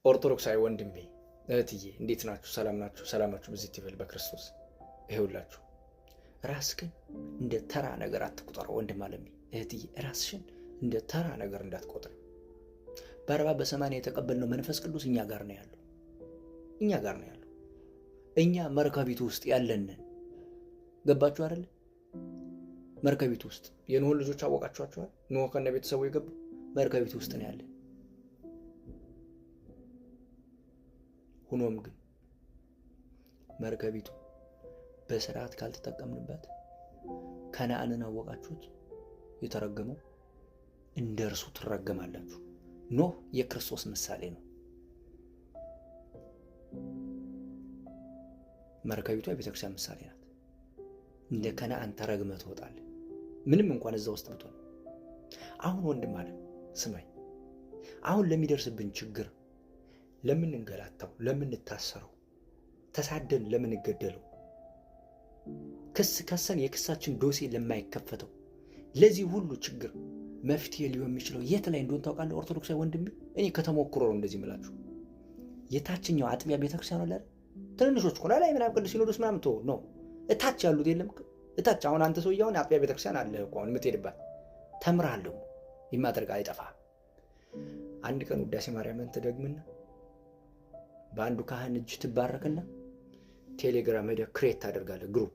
ኦርቶዶክሳዊ ወንድሜ እህትዬ፣ እንዴት ናችሁ? ሰላም ናችሁ? ሰላማችሁ ብዝት ይበል በክርስቶስ። ይሄውላችሁ፣ ራስህን እንደ ተራ ነገር አትቁጠረው። ወንድም አለሜ፣ እህትዬ፣ ራስሽን እንደ ተራ ነገር እንዳትቆጥር። በ40 በ80 የተቀበልነው መንፈስ ቅዱስ እኛ ጋር ነው ያለው፣ እኛ ጋር ነው ያለው። እኛ መርከቢቱ ውስጥ ያለንን ገባችሁ አይደለ? መርከቢቱ ውስጥ የኖህን ልጆች አወቃችኋቸዋል? ኖህ ከነ ቤተሰቡ የገቡ መርከቢቱ ውስጥ ነው ያለ። ሆኖም ግን መርከቢቱ በስርዓት ካልተጠቀምንበት ከነአንን አወቃችሁት? የተረገመው እንደ እርሱ ትረገማላችሁ። ኖህ የክርስቶስ ምሳሌ ነው። መርከቢቷ የቤተክርስቲያን ምሳሌ ናት። እንደ ከነአን ተረግመህ ትወጣለህ፣ ምንም እንኳን እዛ ውስጥ ብትሆን። አሁን ወንድም አለ ስማኝ፣ አሁን ለሚደርስብን ችግር፣ ለምንንገላታው፣ ለምንታሰረው፣ ተሳደን ለምንገደለው፣ ክስ ከሰን የክሳችን ዶሴ ለማይከፈተው፣ ለዚህ ሁሉ ችግር መፍትሄ ሊሆን የሚችለው የት ላይ እንደሆን ታውቃለህ? ኦርቶዶክሳዊ ወንድሜ፣ እኔ ከተሞክሮ ነው እንደዚህ የምላችሁ። የታችኛው አጥቢያ ቤተክርስቲያን አለ አይደል? ትንንሾች እኮ ላይ ምናምን ቅዱስ ሲኖዶስ ምናምን ተወው ነው፣ እታች ያሉት የለም፣ እታች አሁን አንተ ሰውዬ አሁን አጥቢያ ቤተክርስቲያን አለ እኮ አሁን የምትሄድባት፣ ተምረሃል ደግሞ፣ የማደርግ አይጠፋ። አንድ ቀን ውዳሴ ማርያምን ትደግምና በአንዱ ካህን እጅ ትባረክና ቴሌግራም ሄደህ create ታደርጋለህ። Group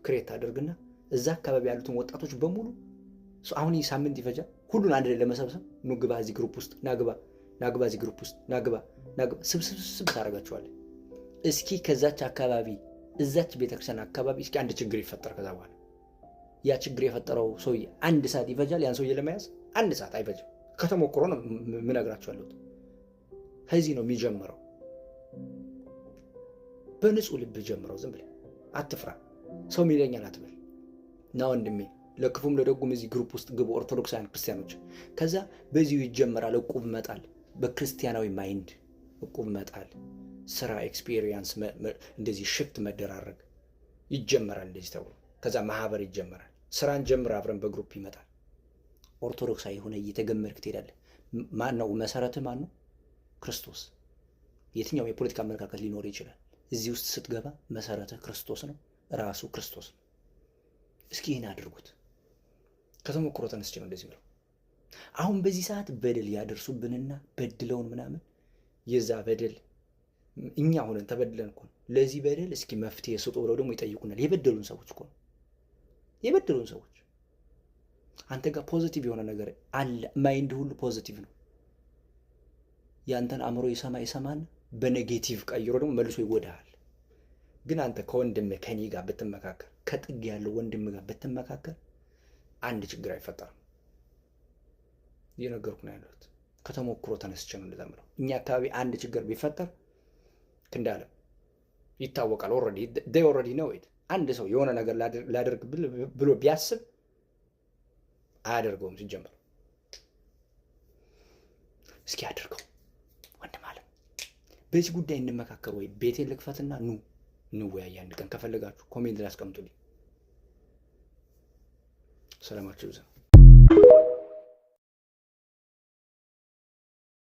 create ታደርግና እዛ አካባቢ ያሉትን ወጣቶች በሙሉ፣ አሁን ይህ ሳምንት ይፈጃል፣ ሁሉን አንድ ላይ ለመሰብሰብ። ኑ ግባ እዚህ group ውስጥ፣ ናግባ ናግባ እዚህ group ውስጥ ናግባ ናግባ፣ ስብስብስብ ታደርጋቸዋለህ። እስኪ ከዛች አካባቢ፣ እዛች ቤተክርስቲያን አካባቢ እስኪ አንድ ችግር ይፈጠር። ከዛ በኋላ ያ ችግር የፈጠረው ሰውዬ አንድ ሰዓት ይፈጃል ያን ሰውዬ ለመያዝ? አንድ ሰዓት አይፈጅም። ከተሞክሮ ነው የምነግራቸው ያለሁት። ከዚህ ነው የሚጀምረው። በንጹህ ልብ ጀምረው። ዝም ብለህ አትፍራ። ሰው ሚለኛል አትበል። እና ወንድሜ፣ ለክፉም ለደጉም እዚህ group ውስጥ ግቡ፣ ኦርቶዶክሳውያን ክርስቲያኖች። ከዛ በዚሁ ይጀመራል። እቁብ መጣል፣ በክርስቲያናዊ mind እቁብ መጣል፣ ስራ experience እንደዚህ shift መደራረግ ይጀመራል። እንደዚህ ተብሎ ከዛ ማህበር ይጀመራል። ስራን ጀምር አብረን በ group ይመጣል። ኦርቶዶክሳዊ የሆነ እየተገመድክ ትሄዳለህ። ማን ነው መሰረትህ? ማን ነው? ክርስቶስ። የትኛውም የፖለቲካ አመለካከት ሊኖር ይችላል። እዚህ ውስጥ ስትገባ መሰረትህ ክርስቶስ ነው፣ ራሱ ክርስቶስ ነው። እስኪ ይህን አድርጉት። ከተሞክሮ ተነስቼ ነው እንደዚህ ብለው። አሁን በዚህ ሰዓት በደል ያደርሱብንና በድለውን ምናምን የዛ በደል እኛ ሆነን ተበድለን እኮ ነው። ለዚህ በደል እስኪ መፍትሄ ስጡ ብለው ደግሞ ይጠይቁናል። የበደሉን ሰዎች እኮ ነው፣ የበደሉን ሰዎች። አንተ ጋር positive የሆነ ነገር አለ። Mind ሁሉ positive ነው። ያንተን አእምሮ ይሰማ ይሰማና በ negative ቀይሮ ደግሞ መልሶ ይጎዳሃል። ግን አንተ ከወንድምህ ከኔ ጋር ብትመካከር፣ ከጥግ ያለው ወንድም ጋር ብትመካከር አንድ ችግር አይፈጠርም። እየነገርኩ ነው ያለሁት። ከተሞክሮ ተነስቼ ነው እንደዛ የምለው። እኛ አካባቢ አንድ ችግር ቢፈጠር ክንዳለም ይታወቃል። Already they already know it። አንድ ሰው የሆነ ነገር ላደርግ ብሎ ቢያስብ አያደርገውም ሲጀምር። እስኪ አድርገው ወንድም አለም። በዚህ ጉዳይ እንመካከር ወይ ቤቴን ልክፈትና ኑ እንወያይ አንድ ቀን ከፈለጋችሁ። Comment ላይ አስቀምጡልኝ። ሰላማችሁ ይብዛ።